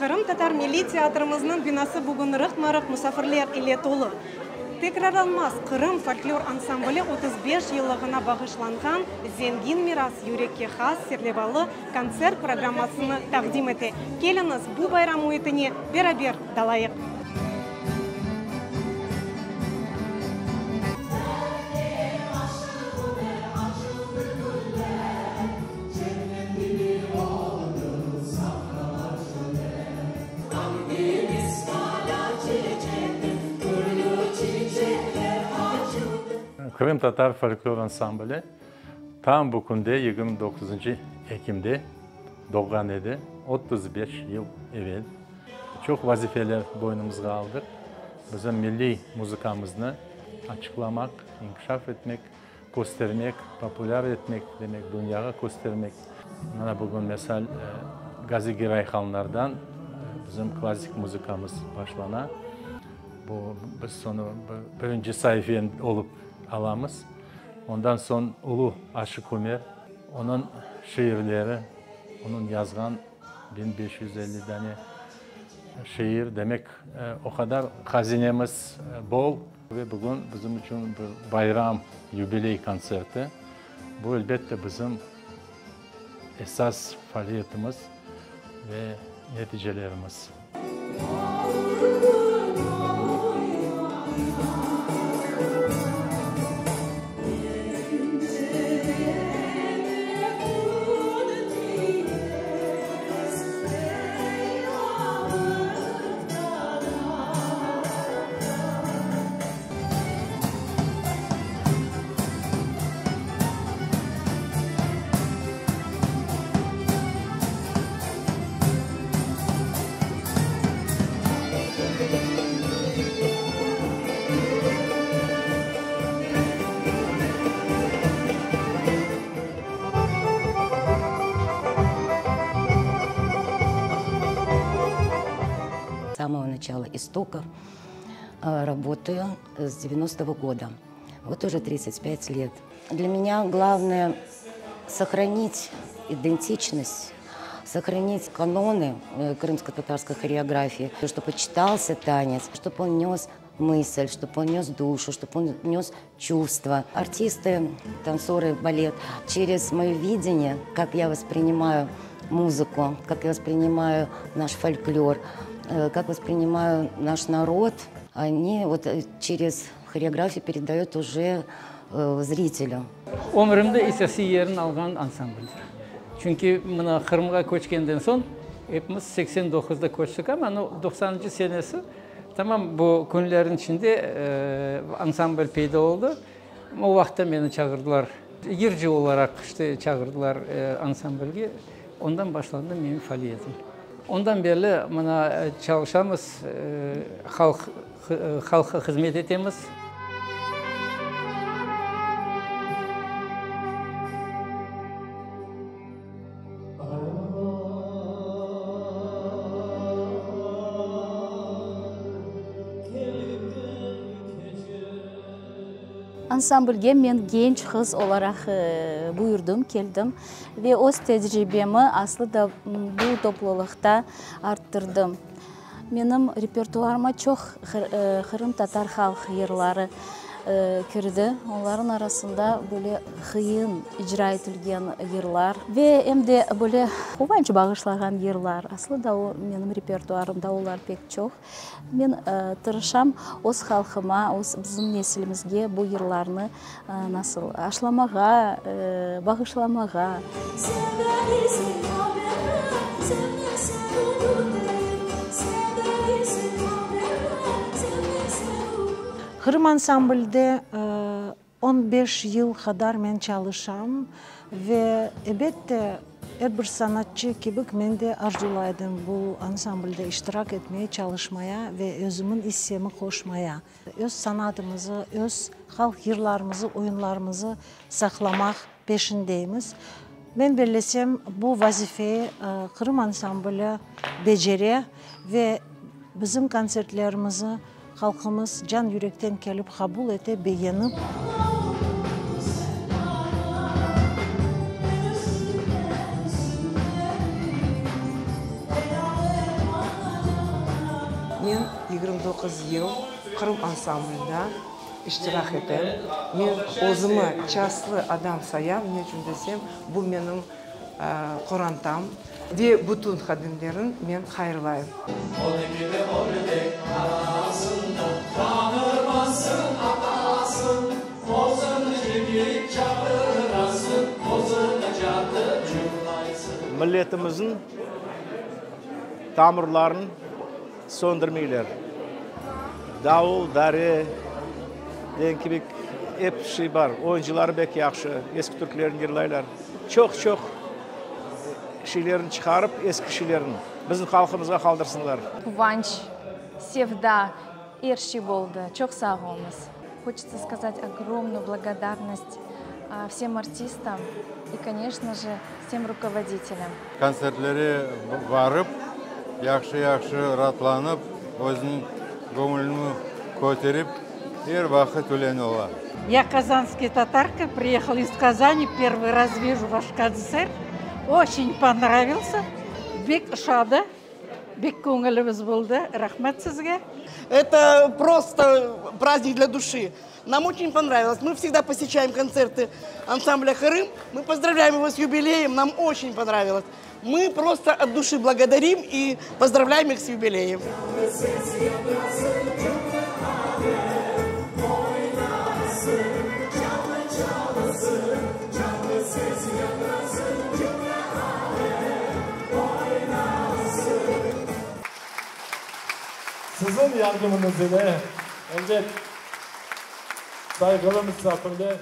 Qırımtatar milliy teatrimizniñ binası bugün rıqma-rıq musafirler ile tolu. Tekrarlanmaz Qırım folklor ansambli 35 yıllığına bağışlanğan Zengin miras yürekke has serlevalı kontsert programmasını taqdim ete. Keliñiz, bu bayram müitine beraber dalayıq! Qırımtatar folklor ansambli tam bu künde, 29 ekimde doğğan edi, 35 yıl evel. Çoq vazifeler boynumızğa aldıq, bizim milliy muzıkamıznı açıqlamaq, inkişaf etmek, köstermek, populâr etmek, demek, dünyağa köstermek. Mana bugün, mesal, Gazi Girayhanlardan bizim klassik muzıkamız başlana. Bu, biz onı birinci saife olıp alamız. Ondan soñ ulu Aşıq Ümer, onıñ şiirleri, onıñ yazğan 1550 dane şiir, demek, o qadar hazinemiz bol. Ve bugün bizim içün bir bayram, yubiley kontserti. Bu, elbette, bizim esas faaliyetimiz ve neticelerimiz. Самого начала истоков работаю с 90-го года. Вот уже 35 лет. Для меня главное сохранить идентичность, сохранить каноны крымско-татарской хореографии, чтобы читался танец, чтобы он нес мысль, чтобы он нес душу, чтобы он нес чувства. Артисты, танцоры, балет, через мое видение, как я воспринимаю музыку, как я воспринимаю наш фольклор, как воспринимаю наш народ, они вот через хореографию передают уже зрителю. Ömrümde esasiy yerini alğan ansambldir. Çünki mına Qırımğa köçkenden soñ, epimiz 89da köçtik, amma nu doqsanıncı senesi tamam bu künlerniñ içinde ansambl peyda oldı. O vaqıtta meni çağırdılar, yırcı olaraq işte çağırdılar ansamblge. Ondan başlandı menim faaliyetim. Ondan berli mına çalışamız, halq halqqa hızmet etemiz. Ansamblge men genç qız olaraq buyurdım, keldim ve öz tecribemi aslı da bu toplulıqta arttırdım. Menim repertuarıma çoq qırımtatar halq yırları kirdi. Onların arasında böyle qıyın icra etilgen yırlar ve em de böyle quvanç bağışlağan yırlar. Aslı da o menim repertuarımda olar pek çoq. Men tırışam öz halqıma, öz bizim nesilimizge bu yırlarnı nasıl aşlamağa, bağışlamağa. Qırım ansamblde On beş yıl qadar men çalışam ve, ebette, er bir sanatçı kibik men de arzulaydım bu ansamblde iştirak etmeye, çalışmaya ve özümiñ issemi qoşmaya. Öz sanatımızı, öz halq yırlarımızı, oyunlarımızı saqlamaq peşindeymiz. Men bellesem, bu vazifeyi Qırım ansambli becere ve bizim kontsertlerimizi Halqımız can-yürekten kelip qabul ete, begenip. 19 yıl Qırım ansamblında iştirak etem. Men özümi çastlı adam sayam, ne içün desem, bu menim qorantam ve bütün hadimlerin men hayırlayım. Milletimizniñ tamırların söndürmeyler. Davul, dare degen kibi ep şey bar. Oyuncıları bek yahşı, eski türkülerni yırlaylar. Çoq-çoq şeylerni çıqarıp, eski şeylerni bizim halqımızğa qaldırsınlar. Quvanç, sevda, er şey boldı. Çoq sağ oluñız. Хочется сказать огромную благодарность всем артистам и, конечно же, всем руководителям. Kontsertlere barıp, yahşı-yahşı raatlanıp, özüniñ göñülini köterip, er vaqıt öyle ola. Я казанская татарка, приехала из Казани, первый раз вижу ваш концерт. Очень понравился. Bek oşadı, bek köñülimiz boldı. Rahmet sizge. Это просто праздник для души. Нам очень понравилось. Мы всегда посещаем концерты ансамбля «Крым». Мы поздравляем его с юбилеем. Нам очень понравилось. Мы просто от души благодарим и поздравляем их с юбилеем. Siziñ yardımıñız ile, elbet, sayğılı musafirler.